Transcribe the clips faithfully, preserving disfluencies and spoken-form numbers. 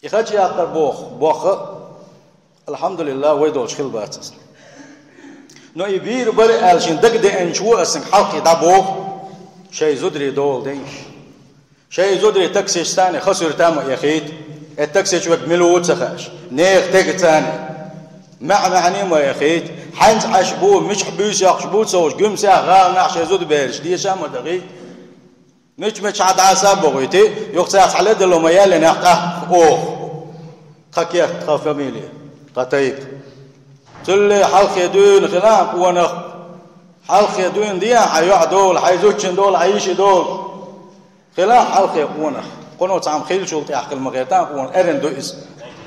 И хача яккхар боху, боху, алхьамдулиллахӀ, вай долчу хила бац аса. Но и бийр бара аьлла шен дагадеанчо аса хьалхе дӀабоху, шайн зударий дола дайша. Шайн зударий таксичу царна хасуьрта ма эхийта, э таксичу вега мила ву ца хаьаш, нехан тега царна. МаьӀ-маьӀне ма эхийта, хьаьнца Ӏаш бу, мичахь буьйса йоккхуш бу ца хууш, гуьмсех гӀаланахь шайн зудабераш деша ма дахийта. Мича-мича дӀаса а бохуьйтий, юха цаьрца хьаледало ма яьллинехь тӀаккха оха. Тхан керт, тхан фамилия, тхан тайпа. Цуьлле хьалхе дуьйна хилахь къонах, хьалхе дуьйна дехьа хьан йоӀ долу, хьайн зудчун долу, хьан йишин долу. Хилахь хьалхе къонах. Кхуно цхьамма хиллачул тӀаьхьа хила ма гӀертахь къонах, эрна ду иза.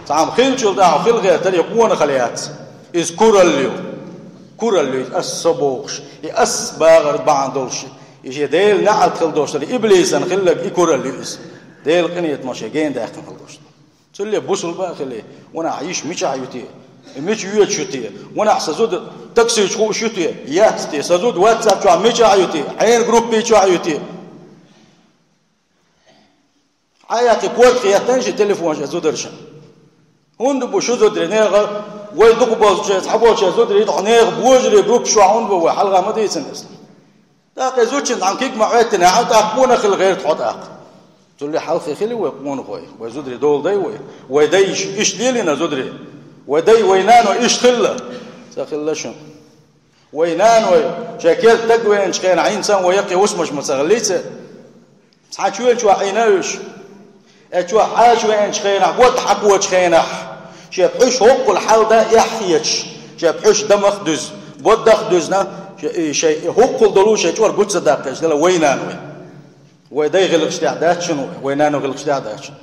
Цхьамма хиллачул тӀаьхьа хила гӀертар и къонахалла яц. Иза куралла ю. Куралла ю иза, ас со бохуш, и ас багӀар бахьана долуш. И шен Делан неӀалт хила долуш дара, иблисан хилларг и куралла ю иза. Делан къинхетамах шен гена даьккхина хила долуш дара. Цуьлле бусулба а хилий, ванахь йиша мичахь ю те? И мича йоьдуш ю те? Ванахь сан зуда таксичу хууш ю те? Яц те? Сан зуда ватсап чохь мичахь ю те? Хьенан группи чохь ю те? Хьан яккхий, корта хеттан ши телефон шен зударшна? ХӀунда бу шу зударий нехан, вай дукха болчу, цхьаболчу зударий, тхо нехан божарий группаш чохь хӀунда бу вай, хьалха ма дийцина иза. ТӀаккха и зудчун цхьамма куьг ма Ӏоьттина, хьан тӀаккха къонах хила гӀерта хьо тӀаккха. Цуьлле хьалхе хили вай къонахой, вай зударий дола дай вай. Вай дайша иштта лелийна зударий. Вай дай, вай нано иштта хилла. Ца хилла шуна. Вай наной шайн керта дагавеанчу хенахь, хӀинца а вай яккхий хӀусамаш ма ца хиллий церан. Цхьа чоьн чохь Ӏийна уьш. Э, чохь хьаша веанчу хенахь, бод хьакхочу хенахь, шен пхьуьш хӀоккхул хьал дан эхь хеташ, шен пхьуьш дан мах дуьзна, бод дах дуьзна, шен, и шайн и хӀоккхул долу шайн чӀор гуц ца даккхийча дела вай наной. Вай дай гӀиллакхаш тӀехь дац шуна, вай нано гӀиллакхаш тӀехь дац шуна.